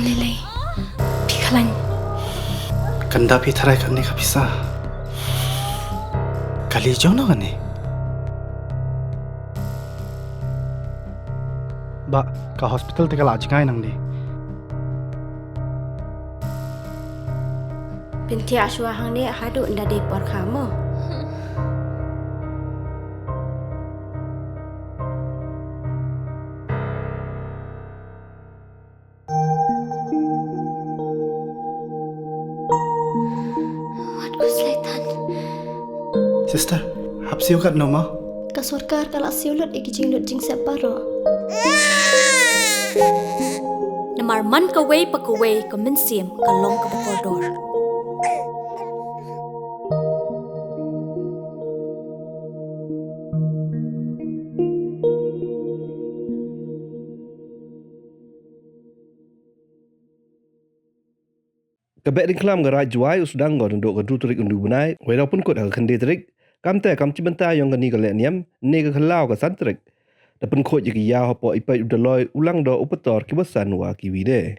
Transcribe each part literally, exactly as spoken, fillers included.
Lele, phi khlañ. Kanda phi tharai kane ka pisa. Kali jong no kane. Ba, ka hospital te ka la jngai nang di. Pynthia shwa hangne haduh nda dei por kha mo. Wat ku slaitan. Sister, hap siew kat no ma? Ka sorkar ka la siew lut i ki jinglut jingsep baroh. Namar man kawei pa kawei ka mynsiem ka long kaba kordor. Ka Behdieñkhlam ka Raij Jowai u sdang ko nadooh ka hynru tarik u bnai, wei da pynkut ha ka khyndai tarik. Kamte kam chibynta yong kani ka lehniam, ne ka khlaw ka san tarik, da pynkhuid ya ki yaw hapoh i peit u Dolloi, u Langdoh, u Pator, ki Wasan wa kiwi de.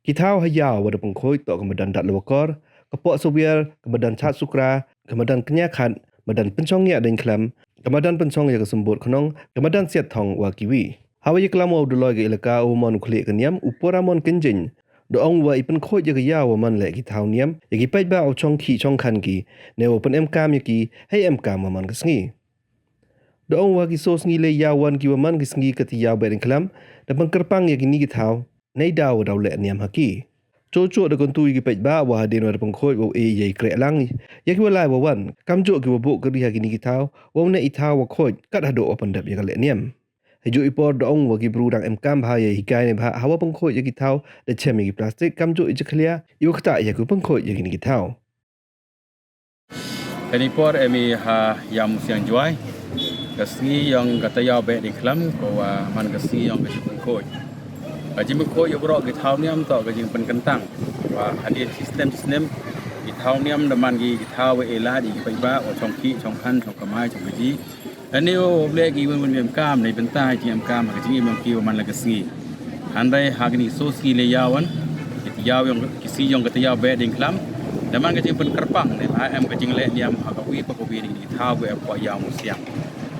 Ki thaw ha yaw wa da pynkhuid toh ka madan Datlawakor, ka Pohsawiar, ka madan Chadsukra, ka madan Kñiakhat, madan Pynshong Ngiah Dieñkhlam, ka madan Pynshong ya ka Symbud Khnong, ka madan Siatthong wa kiwi. Hawa yaklam wa u Dolloi ka elaka uwa mon u khlieh ka niam, u Poramon Kynjing, da ong wa i pynkhuid ya ka yaw wa man leh ki thaw niam ya ki paidbah wa chong khih chong khan ki, ne wa pynemkam ya ki hei emkam wa man ka sngi. Da ong wa ki soo sngi leh yaw wan ki wa man ki sngi ka thaw yaw Behdieñkhlam, da pynkyrpang ya kini ki thaw neidaw wa daw lehniam ha ki. Chooh chooh da kyntu ya ki paidbah wa hadien wa da pynkhuid wow e ya i krehlang ya ki wa lai wa wan, kamjooh ki wa booh kari ha kini ki thaw, wow neh i thaw wa khuid kat hadooh wa pyndep ya ka lehniam. Heijooh i por da ong wa ki bru dang emkam bha ya i hikai neibhah hawa pynkhuid ya ki thaw, da chem ya ki plastik, kamjooh i jakhlia i wa ktah ya ki wa pynkhuid ya kini ki thaw. Kani i por em i ha Yaw Musiang Jowai, ka sngi yong ka thaw yaw Behdieñkhlam, ko wa man ka sngi yong ka jingpynkhuid. Ka jingpynkhuid ya waroh ki thaw niam toh ka jingpynkyntang wa hadien chi snem chi snem, ki thaw niam da man ki ki thaw wa e lad ya ki paidbah wa chong khih chong khan, chong kamai, chong kajih. Lane wow leh ki wan wan emkam neibynta i jingemkam ha ka jingim yong ki wa man la ka sngi. Hynrei ha kini ki soo sngi leh yaw wan, ki thaw yaw yong, ki sngi yong ka thaw yaw Behdieñkhlam, da man ka jingpynkyrpang neibhah em ka jinglehniam ha kawi pa kawi na kini ki thaw wa em hapoh Yaw Musiang.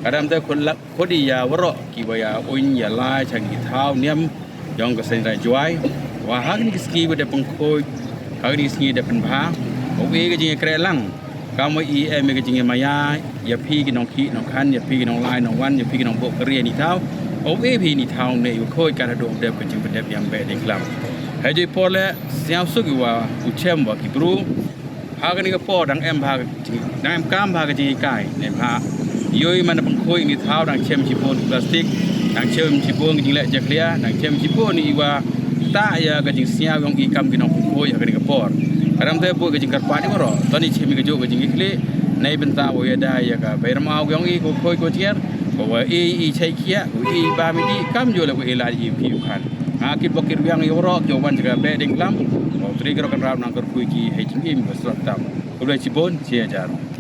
Ka dang te khut la, khut i ya waroh ki wa ya uiñ ya lai cha kini ki thaw niam yong ka seng Raij Jowai, wa ha kini ki sngi wa da pynkhuid, ha kini ki sngi da pynbha, wow e ka jingyakrehlang. Kam wa i em i ka jingmaya ya phi ki nongkhih nongkhan, ya phi ki nonglai nongwan, ya phi ki nongbooh kari ha ini i thaw, wow e phi ini i thaw ne i wa khuid kat hadooh dep ka jingpyndep niam Behdieñkhlam. Heijooh i por leh sñiawsuk i wa u chem wa ki bru ha kani ka por dang em bha ka jing, dang emkam bha ka jinghikai neibhah yow i man da pynkhuid ini i thaw dang chem chibun plastik, dang chem chibun ka jingleh jakhlia, dang chem chibun i wa ktah ya ka jingsñiaw yong i kam ki nongpynkhuid ha kani ka por. Ka dang te booh ka jingkyrpad i waroh, to ni chem i kajooh ka jingyakhlieh neibynta wow yada ya ka Bei Rymaw yong i, ko khuid ko chiar, ko wa e i chait khiah, ko e i bam i dih, kamjooh leh ko e lad i phi u khan. Nga kit bok kit wiang ya waroh ki wa wan cha ka Behdieñkhlam, wow trei ki rok kynrad nang kyrkhu ki hei jingim wa srot tam. Khublei chibun, chi hajar.